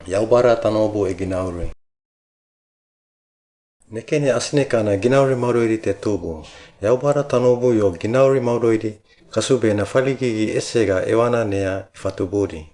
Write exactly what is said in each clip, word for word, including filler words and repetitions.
Yaubara Tanoubu e Ginauri. Nekene asinekana ginauri maudoidi te tubu. Yaubara Tanoubu yo ginauri maudoidi kasubena faligigi esega ewana nea e fatubudi.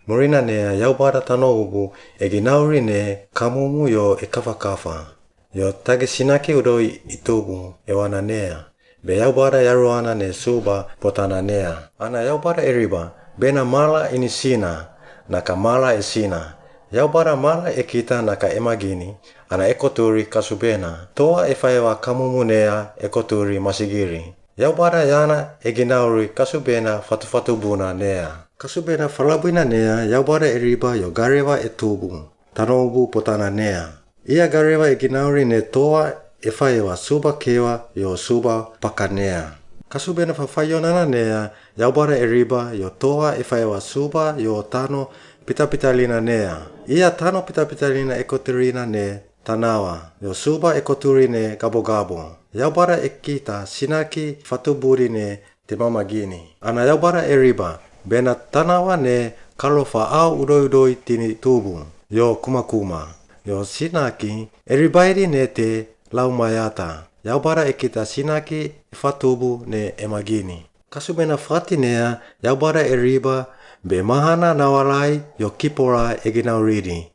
Murina nea Yaubara Tanoubu e ginauri ne kamumu yo e kafakafa. Yo tagi sinaki udoi i tubu ewana nea. Be Yaubara yaruana ne suba potana nea. Ana Yaubara Eriba, bena mala ini sina, naka mala e sina. Yaubara mala e kita naka e magini, ana e koturi kasubena. Toa e faewa kamumu nea e koturi masigiri. Yaubara yana e ginauri kasubena fatufatubuna nea. Kasubena falabuina nea Yaubara Eriba yo gareva e tubu. Tanoubu potana nea. Ia gareva e ginauri ne toa e faewa suba kewa yo suba pakanea. Kasubena fafaionana nea Yaubara Eriba yo toa e faewa suba yo tano pitapitalina nea. Ia tano pitapitalina e koturina ne Tanawa yo suba e koturi ne Gabogabo. Yaubara e kita sinaki fatubudi ne te mamagini. Ana Yaubara Eriba, bena Tanawa ne kalofa au udoiudoi tini tubu, yo kumakuma, yo sinaki Eribaidi ne te laumaiata. Yaubara e kita sinaki e fatubu ne e magini. Kasubena fati nea Yaubara Eriba, be mahana nawalai yo kipora e ginauridi.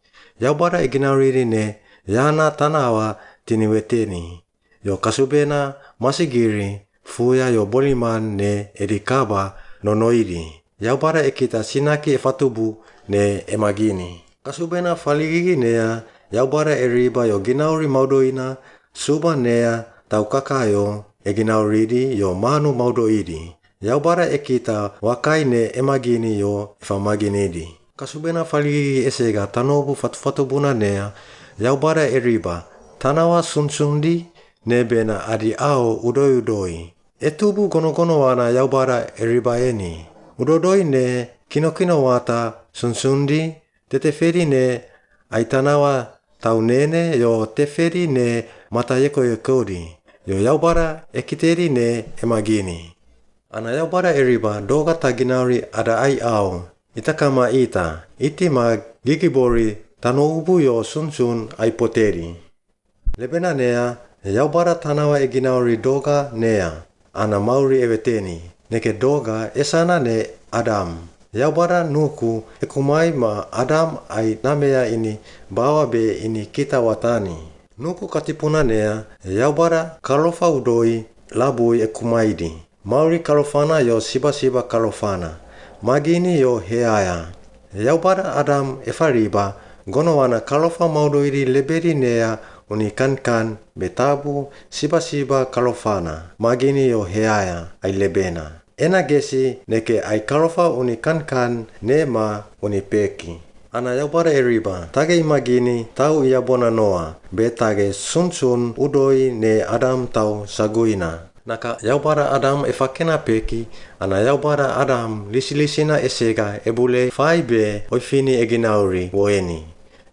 Yaubara e ginauridi ne yana Tanawa tini weteni. Yo kasubena masigiri fuya yo boliman ne edikaba nonoidi. Yaubara e kita sinaki e fatubu ne e magini. Kasubena faligigi nea Yaubara Eriba yo ginauri maudoina suba nea tau kakayo e ginauridi yo manu maudoidi. Yaubara e kita wakai ne e magini yo e famaginidi. Kasubena faligigi esega Tanoubu fatufatubuna nea Yaubara Eriba, Tanawa sunsundi ne bena adi au udoiudoi. E tubu gonogonoana Yaubara Eriba eni. Udoudoi ne kinokinowata sunsundi, tetefedi ne ai Tanawa tau nene yo tefedi ne matayekoyekodi. Yo Yaubara e kitedi ne e magini. Ana Yaubara Eriba doga ta ginauri ada ai au. Itakama ita, iti ma gigibori Tanoubu yo sunsun ai potedi. Lebena nea Yaubara Tanawa e ginauri doga nea, ana mauri e weteni. Neke doga esana ne Adam. Yaubara nuku e kumai ma Adam ai namea ini bawa be ini kita watani. Nuku katipuna nea Yaubara kalofa udoi labui e kumaidi. Mauri kalofana yo sibasiba kalofana. Magini yo heaea. Yaubara Adam e fariba, gonowana kalofa maudoidi lebedi nea uni kankan be tabu sibasiba kalofana. Magini yo heaea ai lebena. Ena gesi neke ai kalofa uni kankan ne ma uni peki. Ana Yaubara Eriba, tage i magini tau i abona noa, be tage sunsun udoi ne Adam tau saguina. Naka Yaubara Adam e fakena peki, ana Yaubara Adam lisilisina esega e bule fai be oifini e ginauri woeni.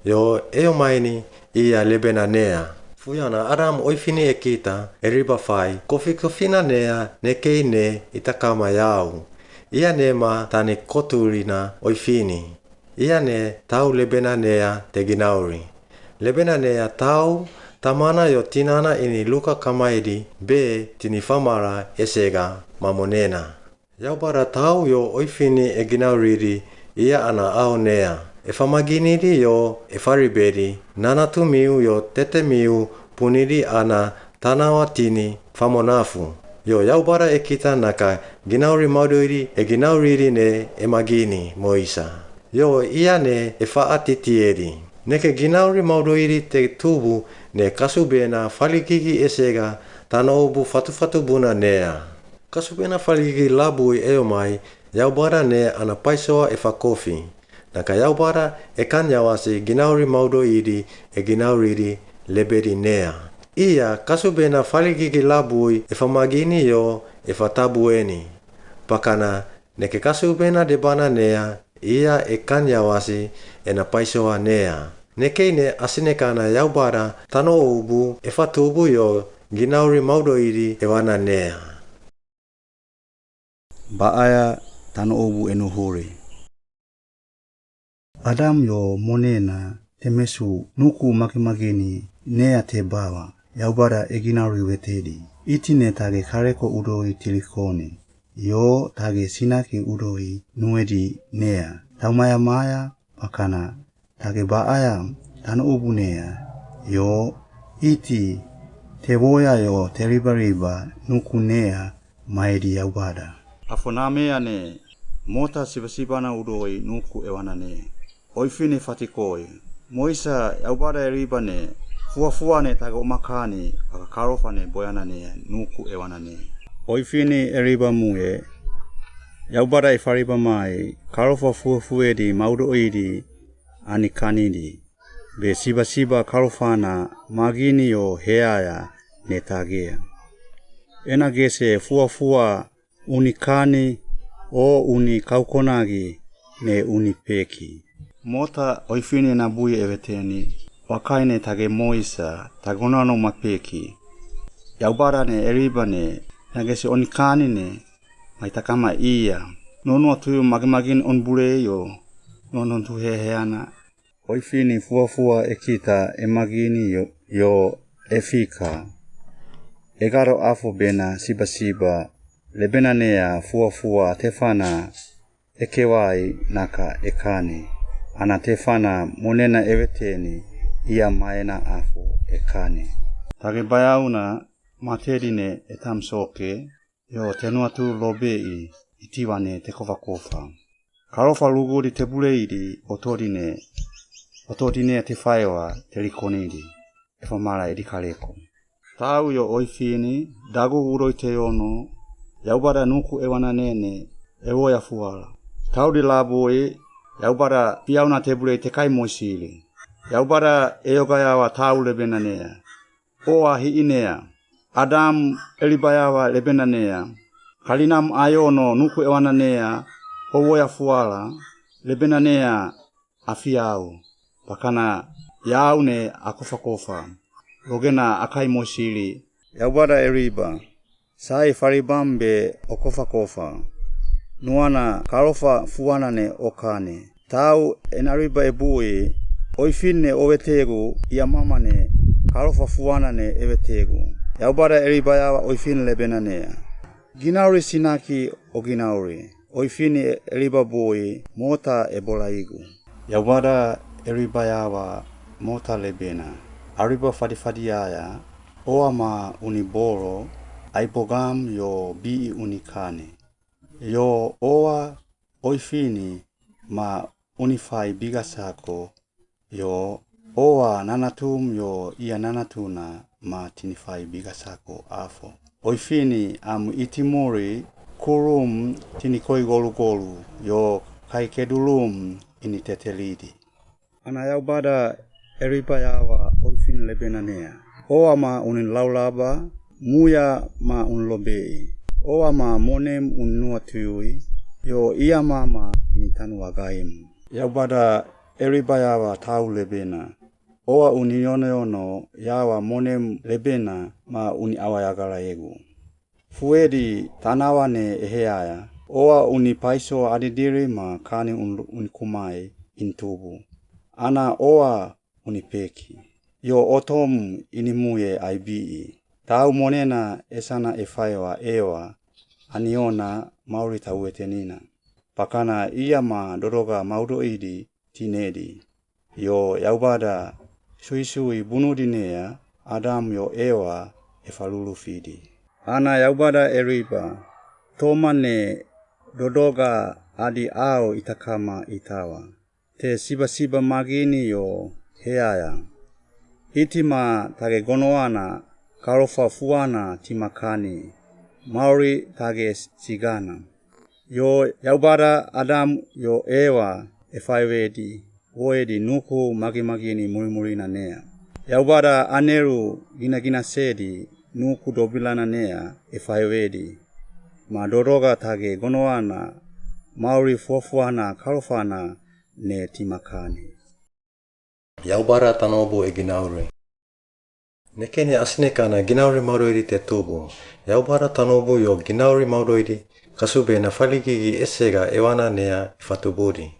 Yo eomaini ia lebena nea. Fuiana Adam oifini e kita Eriba fai, kofikofina nea nekei ne itakama yau. Ia ne ma tani koturina oifini. Ia ne tau lebena nea te ginauri. Lebena nea tau tamana yo tinana ini luka kamaidi be tini famara esega mamonena. Yaubara tau yo oifini e ginauridi ia ana au nea. E famaginidi yo e faribedi, nana tumiu yo tetemiu punidi ana tanawa tini famonafu. Yo Yaubara e kita naka ginauri maudoidi e ginauridi ne e magini moisa. Yo ia ne e faatitiedi. Neke ginauri maudoidi te tubu ne kasubena faligigi esega Tanoubu fatufatubuna nea. Kasubena faligigi labui eomai Yaubara ne ana paisoa e fakofi. Naka Yaubara e kanyawasi ginauri maudoidi e ginauridi lebedi nea. Ia kasubena faligigi labui e famagini yo e fatabueni. Pakana neke kasubena debana nea ia e kanyawasi ena paisoa nea. Nekei ne asinekana Yaubara Tanoubu e fatubu yo ginauri maudoidi ewana nea. Ba'aea Tanoubu e nuhuri. Adam yo monena te mesu nuku magimagini nea te bawa, Yaubada e ginauri wetedi. Iti ne tage kareko udoi tilikoni, yo tage sinaki udoi nuedi nea. Taumayamaya pakana tage ba'aya tano ubu nea, yo iti te woya yo te ribariba nuku nea maedi Yaubada. Afo namea ne mota sibasibana udoi nuku ewana ne. Oifini fatikoi, moisa Yaubada e riba ne, fuafua ne tage omakani, aka karofa ne boyana ne nuku ewana ne. Oifini e riba mue, Yaubada e fariba mai, karofa fuefuedi maudoidi ani kanidi, be sibasiba karofana magini yo heaya ne tagea. Ena gese fuafua uni kani o uni kaukonagi ne uni peki. Mota oifini na bui e weteni, wakaine tage moisa, tagonano ma peki. Yaubada ne e riba ne, na gese oni kani ne, mai takama ia. Nono atu magimagin on bureyo, nono tu heheana. Oifini fuafua e kita e magini yo, yo e fika. E garo afo bena sibasiba, lebena nea fuafua tefana e kewai naka e kani. Ana tefana monena e weteni ia maena afo e kani. Tage bayauna matedine e tamsoke, yo tenu atu lobe'i itiwane te kofakofa. Karofa lugudi te bureidi otodine, otodine te faiwa te likonidi. Efa mala edi kaleko. Tau yo oifini, dagu guroi te yono, Yaubada nuku ewana nene, ewoya fuala. Tau di labui, Yaubada piauna te burei te kai moisili. Yaubada eogayawa tau lebena nea. Oa hi inea. Adam e ribayawa lebena nea. Kalinam ayono nuku ewana nea, owoya fuala, lebena nea, afiau, pakana yau ne a kofakofa, logena a kai moisili. Yaubada e riba, sai faribam be o kofakofa. Nuana karofa fuana ne o kani. Tau ena riba e bui, oifin ne o wetegu, ia mama ne, karofa fuana ne e wetegu. Yaubada e ribayawa oifin lebena nea. Ginauri sinaki o ginauri. Oifini e riba bui, mota e bolaigu. Yaubada e ribayawa mota lebena. A riba fadifadiaya, oa ma uni boro, ai bogam yo bi'i uni kani. Yo oa oifini ma uni fai bigasako, yo oa nanatum yo ia nanatuna ma tini fai bigasako afo. Oifini am iti muri kurum tini koi golugolu, yo kai kedulum ini tetelidi. Ana Yaubada e ribayawa oifin lebena nea. Oa ma unin laulaba, muia ma un lobe'i. Oa ma monem un nuatui, yo ia mama ini tanua gaim. Yaubada e ribayawa tau lebena. Oa uni yonoyono yawa monem lebena ma uni awayagalaegu. Fuedi tanawa ne e heaya, oa uni paiso adidiri ma kani un, uni kumai in tubu. Ana oa uni peki. Yo otom ini muie ai bi'i. Tau monena esana e faiwa ewa, ani ona mauri tau wetenina. Pakana ia ma dodoga maudoidi tinedi. Yo Yaubada suisui bunudi nea Adam yo Ewa e falulufidi. Ana Yaubada e riba, toma ne dodoga adi au itakama itawa. Te sibasiba magini yo heaya. Iti ma tage gonoana karofa fuana timakani. Mauri tage sigana. Yo Yaubada Adam yo Ewa e faiwedi, woedi nuku magimagini murimurina nea. Yaubada aneru ginaginasedi nuku dobilana nea e faiwedi. Ma dodoga tage gonoana mauri fuafuana karofana ne timakani. Yaubada tanobu e ginauri. Nekene asinekana ginauri maudoidi te tubu. Yaubada tanobu yo ginauri maudoidi, kasubena faligigi esega ewana nea e fatubudi.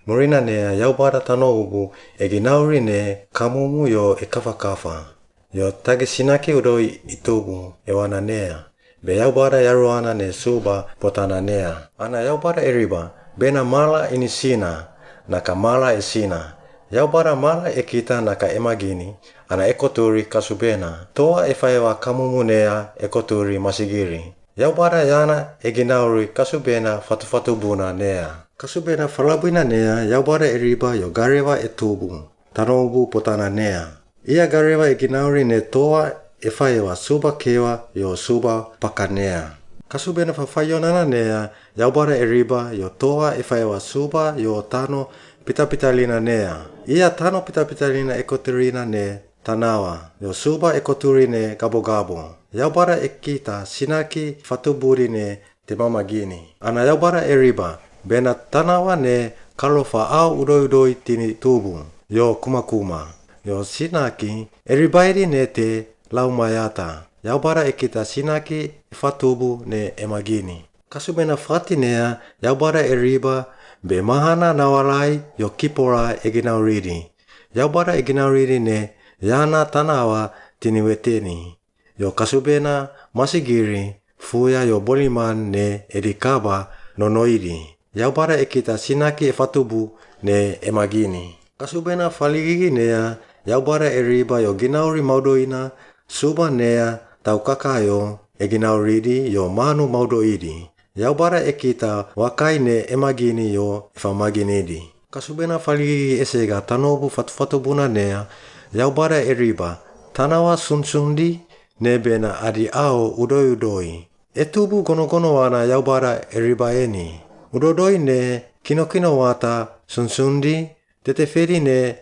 Murina nea Yaubara Tano Ubu e ginauri ne kamumu yo e kafakafa. Yo tagi sinaki udoi i tubu e wana nea. Be Yaubara yaruana ne suba potana nea. Ana Yaubara e riba, bena mala ini sina, naka mala e sina. Yaubara mala e kita naka e magini, ana e koturi kasubena. Toa e faiwa kamumu nea e koturi masigiri. Yaubara yana e ginauri kasubena fatufatubuna nea. Kasubena falabuina nea Yaubara e riba yo garewa e tubu. Tano Ubu potana nea. Ia garewa e ginauri ne toa e faiwa suba kewa yo suba paka nea. Kasubena fafayonana nea Yaubara e riba yo toa e faiwa suba yo tano pitapitalina nea. Ia tano pitapitalina e koturina ne tanawa, yo suba e koturi ne gabogabo. Yaubara e kita sinaki fatuburi ne te mamagini. Ana Yaubara e riba, bena tanawa ne kalofa au udoi udoi tini tubu, yo kumakuma, yo sinaki e ribairi ne te laumayata. Yaubara e kita sinaki e fatubu ne e magini. Kasubena fati nea Yaubara e riba, be mahana nawalai yo kipora e ginauriri. Yaubara e ginauriri ne yana tanawa tini weteni. Yo kasubena masigiri fuya yo boliman ne e dikaba nonoiri. Yaubara e kita sinaki e fatubu ne e magini. Kasubena faligigi nea Yaubara e riba yo ginauri maudoina suba nea tau kakayo e ginauriri yo manu maudoiri. Yaubara e kita wakai ne e magini yo e famaginidi. Kasubena faligigi esega Tano Ubu fatufatubuna nea Yaubara e riba, tanawa sunsundi ne bena adi au udoi udoi. E tubu gonogonowana Yaubara e riba eni. Udodoi ne kinokinowata sunsundi, teteferi ne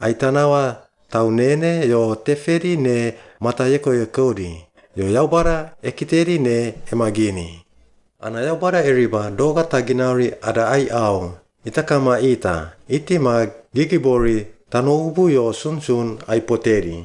ai tanawa tau nene yo teferi ne matayekoyekodi. Yo Yaubara e kiteri ne e magini. Ana Yaubara e riba doga ta ginauri ada ai au. Ita kama ita, iti ma gigibori Tano Ubu yo sunsun ai poteri.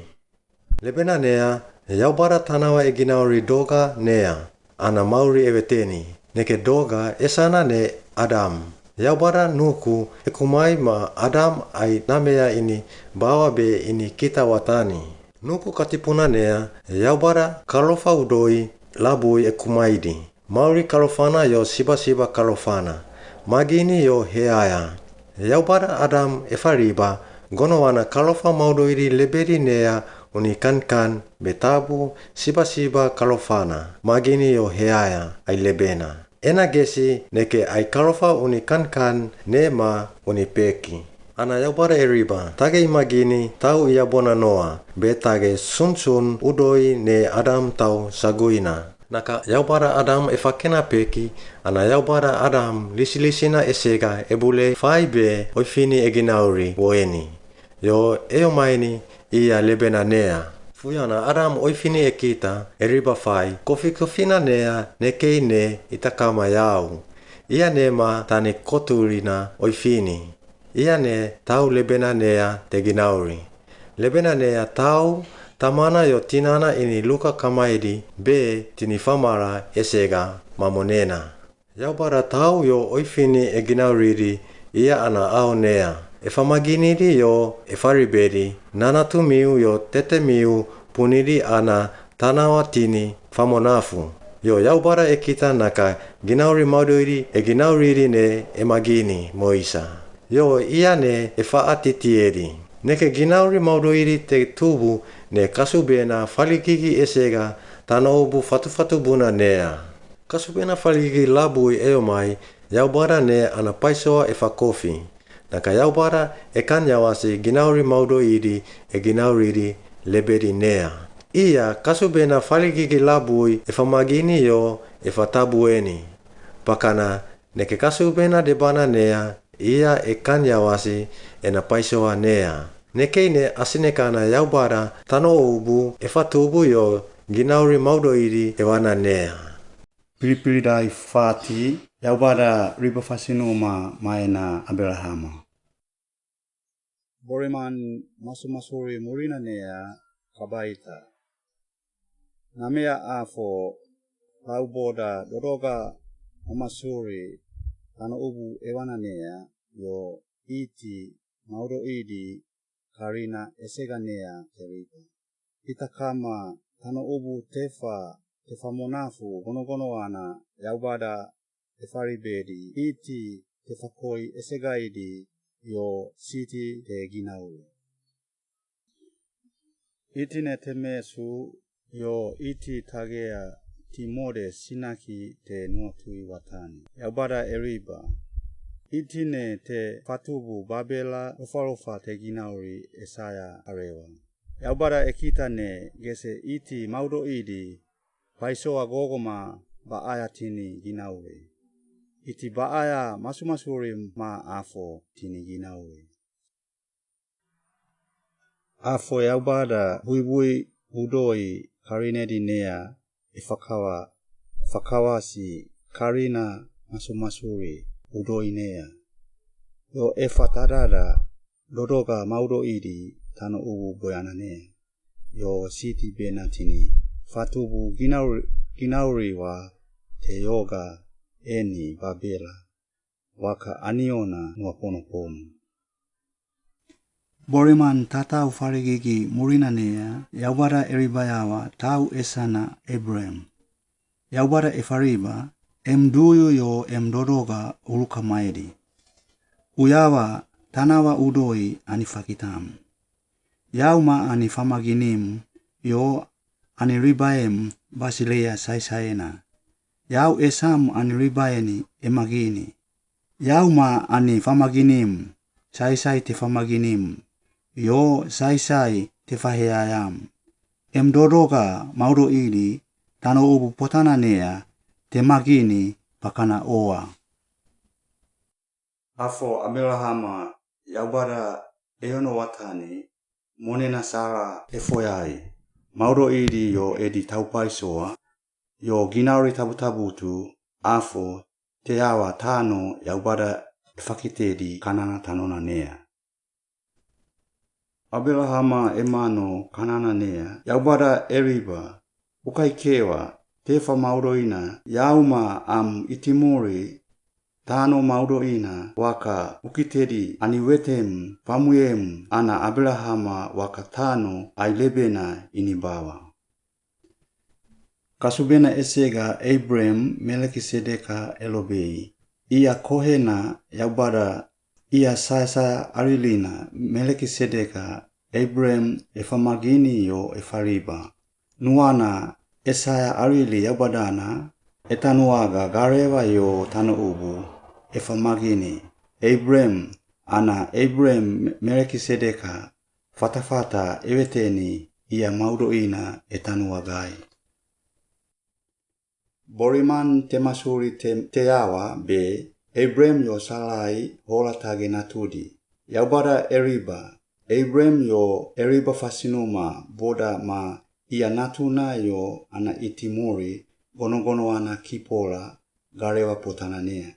Lebena nea Yaubara tanawa e ginauri doga nea, ana mauri e weteni, neke doga esana ne Adam. Yaubara nuku e kumai ma Adam ai namea ini bawa be ini kita watani. Nuku katipuna nea Yaubara kalofa udoi labui e kumaidi. Mauri kalofana yo sibasiba kalofana. Magini yo heaea. Yaubara Adam e fariba, gonowana kalofa maudoiri leberi nea uni kankan be tabu sibasiba kalofana. Magini yo heaea ai lebena. Ena gesi neke ai kalofa uni kankan ne ma uni peki. Ana Yaubara e riba, tage i magini tau ia bona noa, be tage sunsun udoi ne Adam tau saguina. Naka Yaubara Adam e fakena peki, ana Yaubara Adam lisilisina esega e bule fai be oifini e ginauri woeni. Yo eomaini ia lebena nea. Fuiana Adam oifini e kita e riba fai, kofikofina nea nekei ne ita kama yau. Ia ne ma tani koturina oifini. Ia ne tau lebena nea te ginauri. Lebena nea tau tamana yo tinana ini luka kamaidi be tini famara esega mamonena. Yaubara tau yo oifini e ginauriri ia ana au nea. E famaginidi yo e faribedi, nana tumiu yo tetemiu punidi ana tanawa tini famonafu. Yo Yaubara e kita naka ginauri maudoiri e ginauriri ne e magini mo isa. Yo ia ne e fa'a titiedi. Neke ginauri maudoiri te tubu ne kasubena faligigi esega Tano Ubu fatufatubuna nea. Kasubena faligigi labui eomai Yaubara ne ana paisoa e fakofi. Naka Yaubara e kanyawasi ginauri maudoiri e ginauriri lebedi nea. Ia kasubena faligigi labui e famagini yo e fatabueni. Pakana neke kasubena debana nea ia e kanyawasi ena paisoa nea. Nekei ne asinekana Yaubara Tano Ubu e fatubu yo ginauri maudoiri e wana nea. Pilipili dai fati, Yaubara riba fasinuma maena Aberahama. Boriman masumasuri murina nea kabaita. Namea afo, lau boda dodoga mamasuri Tano Ubu e wana nea, yo Iti maudo'idi karina esega nea Eriba. Ita kama tano ubu tefa, tefa monafu gonogonowana Yaubada efaribedi Iti tefa koi esegaidi yo Siti te ginauri. Iti ne te mesu yo Iti tagea ti mode sinaki te nuatui watani. Yaubada Eriba. Iti ne te fatubu Babela lofalofa te ginauri esaea arewa. Yaubada ekita ne gese Iti maudo'idi paisoa gogoma ba'aea tini ginauri. Iti ba'aea masumasuri ma afo tini ginauri. Afo Yaubada buibui udoi karinedi nea efakawa, fakawasi karina masumasuri udoi nea. Yo efa tadada dodoga maudo'idi tano ubu boyana nea. Yo Siti bena tini fatubu ginauri, ginauriwa te yoga eni Babela waka aniona nuaponoponu. Boriman tatau farigigi murina nea Yaubada Eribayawa tau esana Ebrem. Yaubada efariba, em duyu yo em dodoga uluka maedi. Uyawa tanawa udoi ani fakitam. Yau ma ani famaginim yo ani ribaem Basileia saisaena. Yau esam ani ribaeni emagini. Yau ma ani famaginim, saisai te famaginim, yo saisai te faheayam. Em dodoga maudo'idi tano ubu potana nea te magini pakana oa. Afo Aberahama Yaubada eono watani, monena Sara efoyai, maudo'idi yo edi taupaisoa, yo ginauri tabutabutu, afo te awa tano Yaubada efakitedi Kanana tanona nea. Aberahama emano Kanana nea, Yaubada Eriba, ukaikewa, tefa maudoina, yau ma am itimuri tano maudoina waka ukitedi ani wetem famuem ana Aberahama waka tano ai lebena ini bawa. Kasubena esega Ebrem Melekisedeka elobei. Ia kohena Yaubada ia sasa arilina Melekisedeka Ebrem efamagini yo efariba. Nuana esaea arili Yaubadana etanuaga garewa yo tano ubu efamagini. Ebrem, ana Ebrem Melekisedeka fatafata eweteni ia maudoina etanuagai. Boriman te masuri te, te awa be, Ebrem yo Salai hola tage natudi. Yaubada Eriba, Ebrem yo Eriba fasinuma boda ma ia natuna yo ana itimuri gonogonoana kipola garewa potana nea.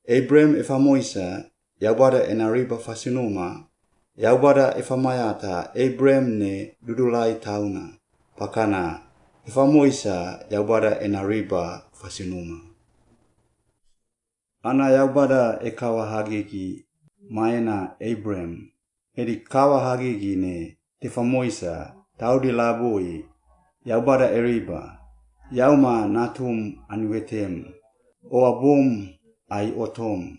Ebrem efamoisa Yaubada ena riba fasinuma, Yaubada efamayata Ebrem ne dudulai tauna, pakana efamoisa Yaubada ena riba fasinuma. Ana Yaubada ekawa hagigi maena Ebrem, edi kawa hagigi ne tefamoisa taudi labui, Yaubada Eriba, yau ma natum ani wetem, o abum ai otom.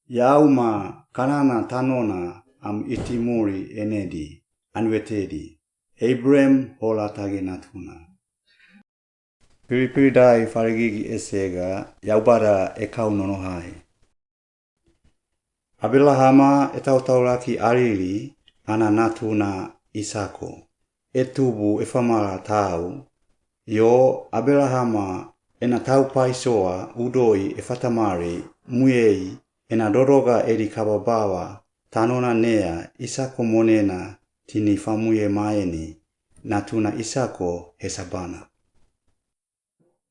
Yau ma Kanana tanona am itimuri enedi, ani wetedi. Ebrem hola tage natuna. Piripiridai farigigi esega Yaubada ekau nonohai. Aberahama etautaulaki arili ana natuna Isako. Etubu efamala tau, yo Aberahama ena taupaisoa udoi efatamari muiei ena dodoga edi kababawa tanona nea Isako monena tini famuiemaeni, natuna Isako hesabana.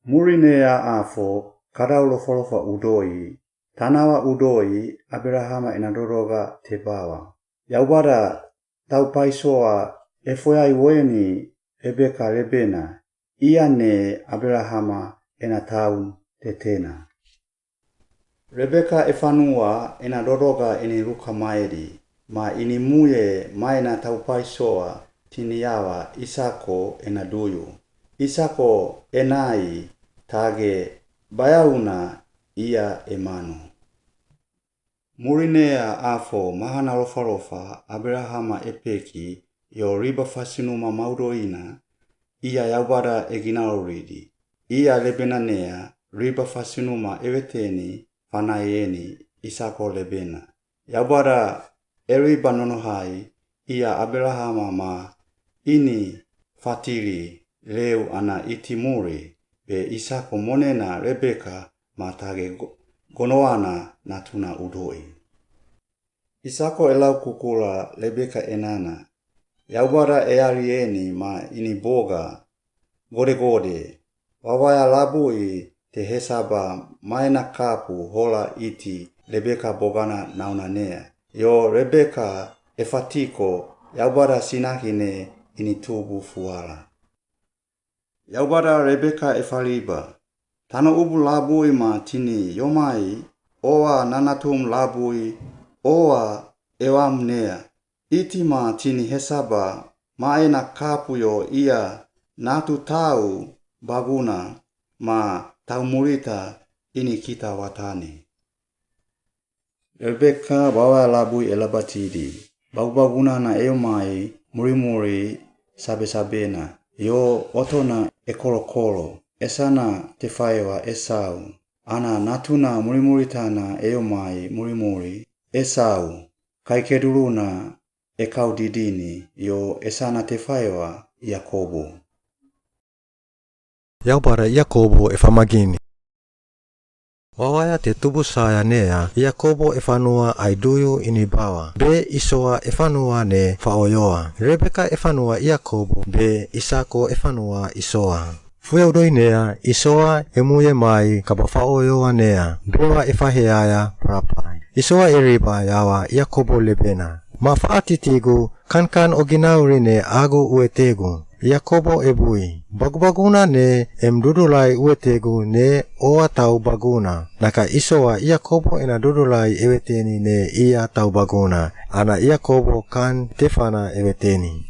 Muri nea afo kadau lofalofa udoi, tanawa udoi Aberahama ena dodoga te bawa. Yaubada taupaisoa efoiai weni ebeka lebena, ia ne Aberahama ena taun tetena. Rebeka e fanua ena dodoga ini ruka maedi, ma ini muye maena taupaisoa tini yawa Isako ena duyu. Isako enai tage bayauna ia e manu. Murinea afo mahana lofalofa Aberahama e peki io riba fasinuma maudoina ia Yaubada e ginauridi. Ia lebenanea riba fasinuma e weteni fanaeni Isako lebena. Yaubada e riba nonohai ia Aberahama ma ini fatiri leu ana iti muri be Isako monena Rebeka ma tage go-, gonoana natuna udoi. Isako e laukukula Rebeka enana. Yaubada e alieni ma ini boga godegode. Wawaya labui te hesaba maena kapu hola iti Rebeka bogana naunanea. Io Rebeka e fatiko Yaubada sinahine ini tubu fuala. Yaubada Rebeka e faliba. Tano ubu labui ma tini yomai oa nanatum labui oa ewamnea. Iti ma tini hesaba maena kapu io ia natu tau baguna ma tau murita ini kita watani. Rebeka bawa labui e labatidi. Bagbaguna na e yomai murimuri sabesabena. Io otona e kolokolo. Esana te faiwa Esau. Ana natuna murimuritana e yomai murimuri Esau. Kaikeduluna e kau didini io esana te faiwa Iakobo. Yaubada Iakobo e famagini. Wawaya te tubu saya nea Iakobo e fanua ai duyu ini bawa be Isoa e fanua ne faoyoa. Rebeka e fanua Iakobo be Isako e fanua Isoa. Fuyaudoi nea Isoa e muye mai kaba faoyoa nea bewa e faheaia parapai. Isoa e riba yawa Iakobo lebena. Ma faatitigu kankan o ginauri ne agu uetegu. Iakobo e bui. Bagbaguna ne em dudulai uetegu ne oa tau baguna. Naka Isoa Iakobo ena dudulai e weteni ne ia tau baguna. Ana Iakobo kan tefana e weteni.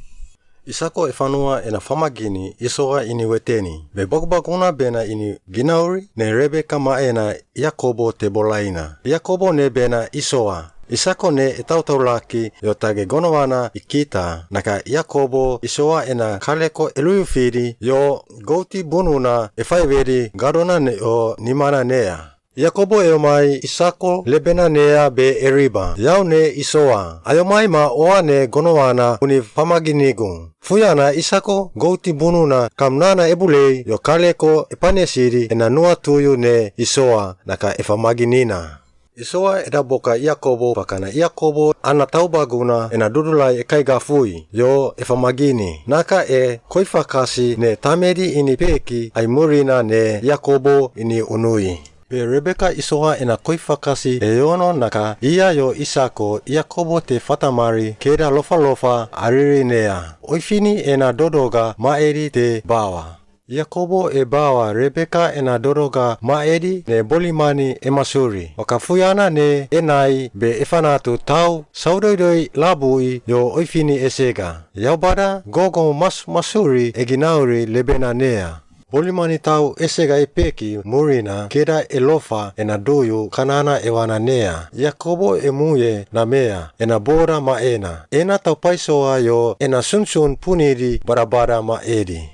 Isako e fanua ena famagini Isoa ini weteni. Be bagbaguna bena ini ginauri ne Rebeka maena Iakobo te bolaina. Iakobo ne bena Isoa. Isako ne e tautaulaki io tage gonowana i kita, naka Iakobo Isoa ena kaleko e luyufidi io gouti bununa e faivedi gadona ne io nimana nea. Iakobo e yomai Isako lebena nea be e riba. Yau ne Isoa. A yomai ma oa ne gonowana uni famaginigu. Fuyana Isako gouti bununa kam nana e bulei io kaleko e panesidi ena nuatuyu ne Isoa naka e famaginina. Isoa e daboka Iakobo pakana Iakobo ana tau baguna ena dudulai e kai gafui io e famagini. Naka e koifakasi ne tamedi ini peki ai murina ne Iakobo ini unui. Be Rebeka Isoa ena koifakasi e yono naka ia io Isako Iakobo te fatamari keda lofalofa ariri nea. Oifini ena dodoga maedi te bawa. Iakobo e bawa Rebeka ena dodoga maedi ne bolimani e masuri. Waka fuyana ne enai be e fanatu tau saudoidoi labui io oifini esega. Yaubada gogo mas masuri e ginauri lebena nea. Bolimani tau esega e peki murina keda e lofa ena duyu Kanana ewana nea. Iakobo e muye namea ena boda maena. Ena taupaisoa io ena sunsun punidi badabada maedi.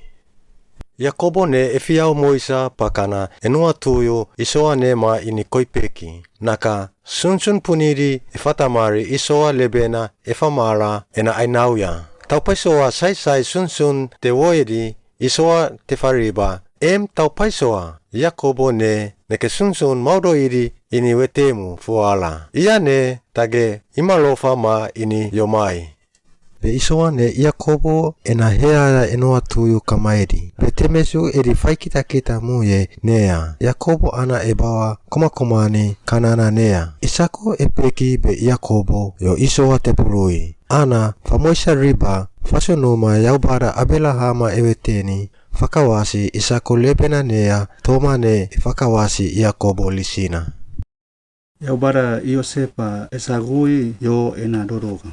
Iakobo ne e fiau muisa pakana e nuatuyu Isoa ne ma ini koipeki. Naka sunsun punidi e fatamari Isoa lebena e famala ena ai nauya. Taupaisoa saisai sunsun te woedi Isoa te fariba. Em taupaisoa Iakobo ne neke sunsun maudoidi ini wetemu fuala. Ia ne tage imalofa ma ini yomai. Be Isoa ne Iakobo ena heaea e nuatuyu kamaedi. Be temesu edi faikitakita muye nea Iakobo ana e bawa komakomani Kanana nea. Isako e peki be Iakobo io Isoa te pului. Ana famoisa riba fasunuma Yaubada Abelahama e weteni fakawasi Isako lebena nea toma ne e fakawasi Iakobo lisina. Yaubada Iosepa e sagui yo ena dodoga.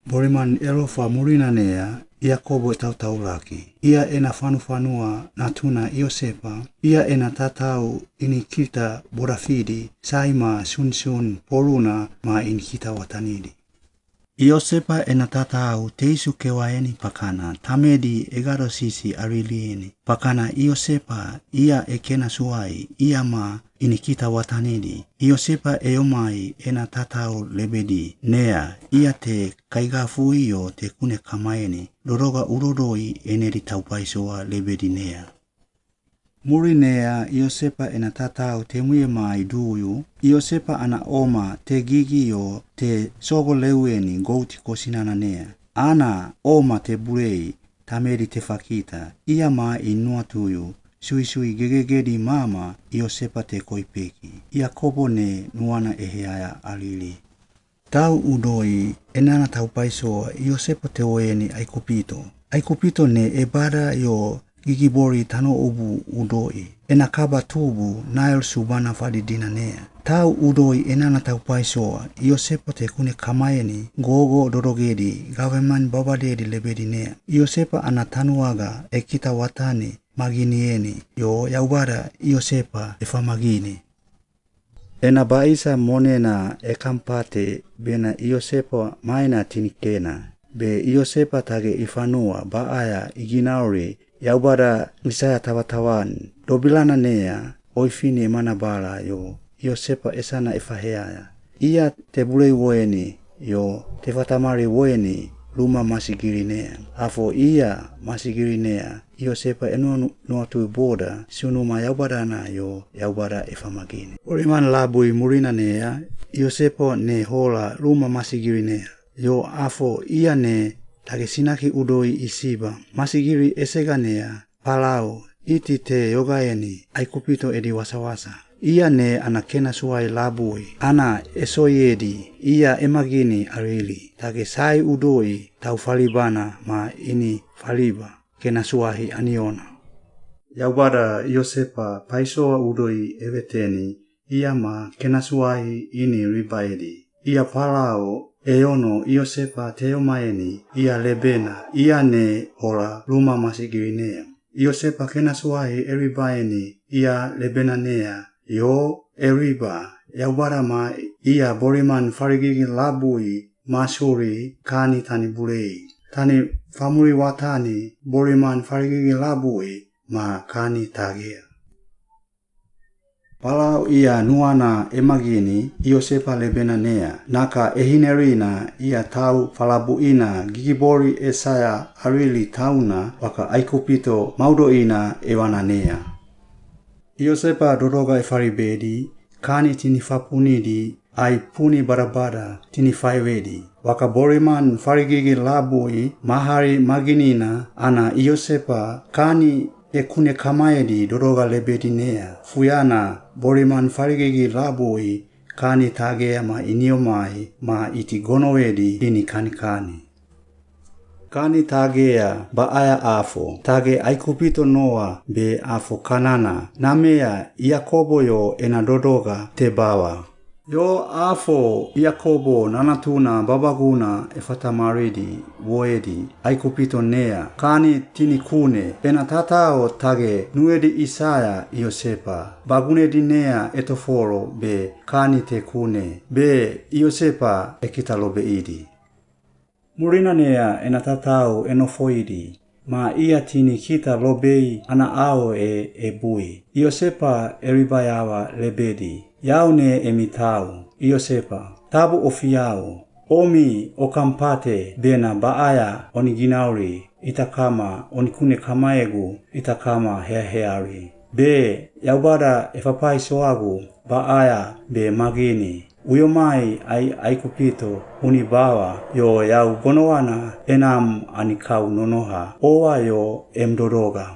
Boriman elofa murina nea, Iakobo e tautaulaki. Ia ena fanufanua natuna Iosepa, ia ena tatau ini kita borafidi, saima sunsun poruna ma ini kita watanidi. Iosepa ena tatau teisu kewaeni pakana, tamedi e gado sisi arilieni. Pakana Iosepa ia e kena suai, ia ma ini kita watanidi. Iosepa e omai ena tatau lebedi nea, ia te kaigafui yo te kune kamaeni, dodoga udodoi enedi taupaisoa lebedi nea. Muri nea Iosepa ena tatau te muie mai duyu, Iosepa ana oma te gigi yo te sogo leueni gouti kosinana nea. Ana oma te burei, tamedi te fakita, ia ma i nuatuyu, suisui gegegedi mama Iosepa te koipeki. Iakobo ne nuana e heaea alili. Tau udoi enana taupaisoa Iosepa te oeni Aikupito. Aikupito ne e bada yo gigibori tano ubu udoi. Ena kaba tubu Nail subana fadidina nea. Tau udoi enana taupaisoa Iosepa te kune kamaeni gogo dodogedi gaveman babadedi lebedi nea. Iosepa ana tanuaga e kita watani maginieni yo Yaubada Iosepa e famagini. Ena baisa monena e kampate bena Iosepa maina tinikena. Be Iosepa tage i fanua baaea i ginauri Yaubada Isaia tawatawan. Dobilana nea oifini manabala yo Iosepa esana e faheaea. Ia te burei woeni yo te fatamari woeni luma masigiri nea. Afo ia masigiri nea Iosepa e nua-, nuatui boda, sunuma Yaubadana yo Yaubada e famagini. Boriman labui murina nea, Iosepa ne hola luma masigiri nea. Yo afo ia ne tage sinaki udoi i siba, masigiri esega nea, Palau, iti te yogaeni Aikupito edi wasawasa. Ia ne ana kena suai labui, ana e soiedi, ia e magini arili, tage sai udoi tau falibana ma ini faliba kena suahi aniona. Yaubada Iosepa paisoa udoi e weteni, ia ma kena suahi ini ribaedi. Ia Palau e ono Iosepa te omaeni ia lebena, ia ne hola luma masigiri nea. Iosepa kena suahi e ribaeni ia lebena nea, yo e riba, Yaubada ma ia boriman farigigi labui masuri kani tani burei. Tani famuri watani boriman farigigi labui ma kani tagea. Palau ia nuana e magini Iosepa lebena nea, naka e hinerina ia tau falabuina gigibori Isaia arili tauna waka Aikupito maudoina e wana nea. Iosepa dodoga e faribedi, kani tini fapunidi, ai puni badabada tini faiwedi. Waka boriman farigigi labui mahari maginina ana Iosepa kani e kune kamaedi dodoga lebedi nea. Fuiana boriman farigigi labui kani tagea ma ini omai ma iti gonoedi ini kanikani. Kani tagea baaea afo, tage Aikupito noa be afo Kanana, namea Iakobo yo ena dodoga te bawa. Yo afo Iakobo nanatuna babaguna e fatamaridi woedi Aikupito nea, kani tini kune, ena tatao tage nuedi Isaia Iosepa, bagunedi nea e tofolo be kani te kune, be Iosepa e kita lobeidi. Murina nea ena tatau e nofoidi, ma ia tini kita lobei ana ao e e bui. Iosepa e ribayawa lebedi, yau ne e mi tau, Iosepa, tabu ofi yau, omi o kampate bena baaea oni ginauri, ita kama oni kune kamaegu, ita kama heaheari. Be Yaubada e fapaisoagu baaea be magini, uyo mai ai Aikupito uni bawa, yo yau gonowana enam ani kau nonoha, owa yo em dodoga.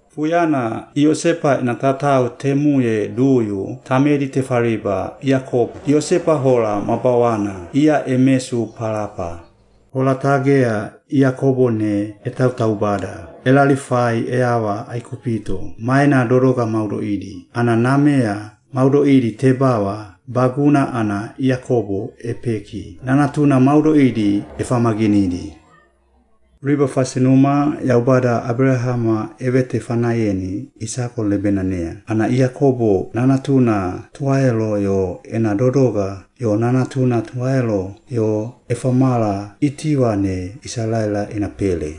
Fuiana Iosepa ena tatau te muie duyu, tamedi te fariba Iakobo, Iosepa hola mabawana, ia e mesu palapa. Hola tagea Iakobo ne e tautaubada, e lalifai e awa Aikupito, maena dodoga maudoidi, ana namea maudo'idi te bawa, baguna ana Yakobo e peki. Nanatuna maudo'idi e famaginidi. Riba fasi numa, Yaubada Abrahama e wete fanaieni Isako lebenanea. Ana Yakobo nanatuna tuaelo yo ena dodoga, yo nanatuna tuaelo yo e famala itiwane Isalaela ena pele.